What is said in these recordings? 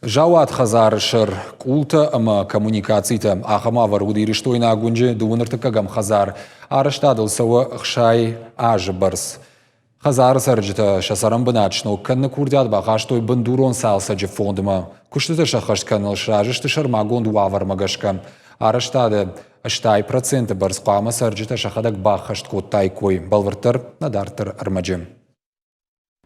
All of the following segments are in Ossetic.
Заууат хӕдзары сӕр, къултӕ ӕмӕ коммуникацитӕ. Ахӕм уавӕр уыд Ирыстойнаг уынджы дыууын ӕртыккӕгӕм хӕдзар. Арӕзтадыл цӕуы 60 азы бӕрц. Хӕдзары цӕрджытӕ сӕ цӕрӕнбынат сног кӕныны курдиат бахастой бындурон цалцӕджы фондмӕ. Куыстытӕ сӕххӕст кӕныныл сразы сты сӕрмагонд уавӕрмӕ гӕсгӕ. Арӕзтады 80% бӕрц хъуамӕ цӕрджытӕ сӕхӕдӕг баххӕст кодтаиккой. Бӕлвырддӕр нӕ дарддӕр ӕрмӕджы.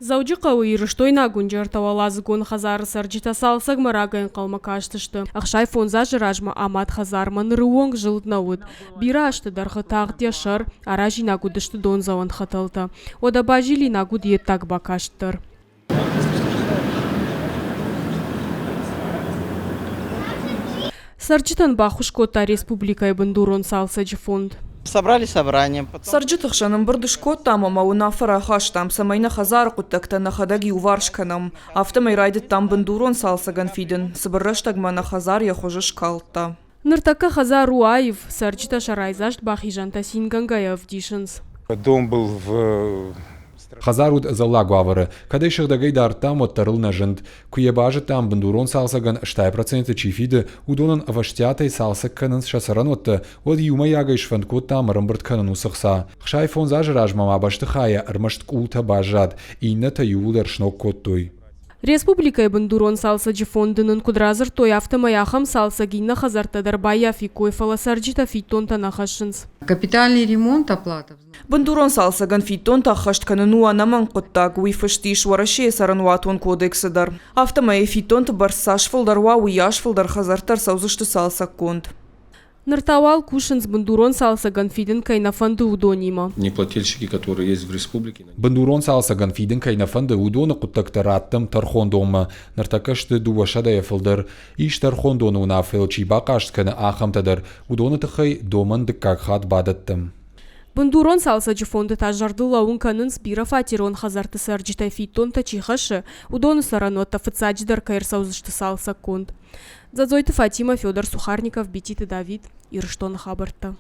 Дзӕуджыхъӕуы Ирыстойнаг уынджы ӕртӕуӕладзыгон хӕдзары цӕрджытӕ цалцӕгмӕ рагӕй ӕнхъӕлмӕ кастысты. 65 азы размӕ амад хӕдзармӕ ныры онг зылд нӕ уыд. Бирӕ азты дӕргъы тагъд йӕ сӕр, аразинаг уыдысты дондзӕуӕн хӕтӕлтӕ. Уӕдӕ базилинаг уыд йе ддаг бакаст дӕр. Цӕрджытӕн баххуыс кодта республикӕйы бындурон цалцӕджы фонд. Собрали собрание. Цӕрджыты хсӕн ӕмбырд скодтам ӕмӕ уынаффӕ рахастам, цӕмӕй нӕ хӕдзары хъуыддӕгтӕ нӕхӕдӕг иуварс кӕнӕм. Афтӕмӕй райдыдтам бындурон цалцӕгӕн фидын. Цыбыр рӕстӕгмӕ нӕ хӕдзар йӕ хуызы скалдта. Ныртӕккӕ хӕдзар у аив, цӕрджытӕ сӕ райдзаст бахизӕнтӕ цингӕнгӕйӕ ӕвдисынц. Дом был в Хӕдзар уыд ӕдзӕллаг уавӕры. Кӕд ӕй сыгъдӕгӕй дардтам, уӕддӕр ыл нӕ зынд. Куы йӕ базыдтам, бындурон цалцӕгӕн 80% чи фиды, уыдонӕн ӕвӕстиатӕй цалцӕг кӕнынц сӕ цӕрӕнуӕттӕ, уӕд иумӕйагӕй сфӕнд кодтам ӕрӕмбырд кӕнын уыцы хца. 65 азы размӕ ма бӕстыхайӕ ӕрмӕст къултӕ баззад, иннӕтӕ иууылдӕр сног кодтой. Республикӕйы бындурон цалцӕджы фонды нын куыд радзырдтой, афтӕмӕй ахӕм цалцӕг иннӕ хӕдзӕрттӕ дӕр баййафиккой, фӕлӕ цӕрджытӕ фиддонтӕ нӕ хӕссынц. Капитальный ремонт оплата Бындурон цалцӕгӕн фиддонтӕ ӕххӕст кӕнын у ӕнӕмӕнг хъуыддаг, уый фыст ис Уӕрӕсейы цӕрӕнуатон кодексы дӕр. Афтӕмӕй, фиддонты бӕрц цас фылдӕр уа, уыйас фылдӕр хӕдзӕрттӕ ӕрцӕудзысты цалцӕггонд. Ныр та уал кусынц, бындурон цалцӕгӕн фидын кӕй нӕ фӕнды, уыдонимӕ. Неплательщики, которые есть в республике. Бындурон цалцӕгӕн фидын кӕй нӕ фӕнды, уыдоны хъуыддӕгтӕ раттӕм тӕрхондонмӕ. Ныртӕккӕ сты дыууӕсӕдӕйӕ фылдӕр. Ис тӕрхондоны уынаффӕйыл чи бахъаст кӕны, ахӕмтӕ дӕр. Уыдоны тыххӕй домӕн дыккаг хатт бадӕттӕм. Бындурон цалцӕджы фонды та зӕрдыл лӕууын кӕнынц, бирӕфатерон хӕдзӕртты цӕрджытӕй фиддонтӕ чи хӕссы, уыдоны цӕрӕнуӕттӕ фыццаджыдӕр кӕй ӕрцӕудзысты цалцӕггонд. Дзӕдзойты Фатимӕ, Федор Сухарников, Бититы Давид, Ирыстоны хабӕрттӕ.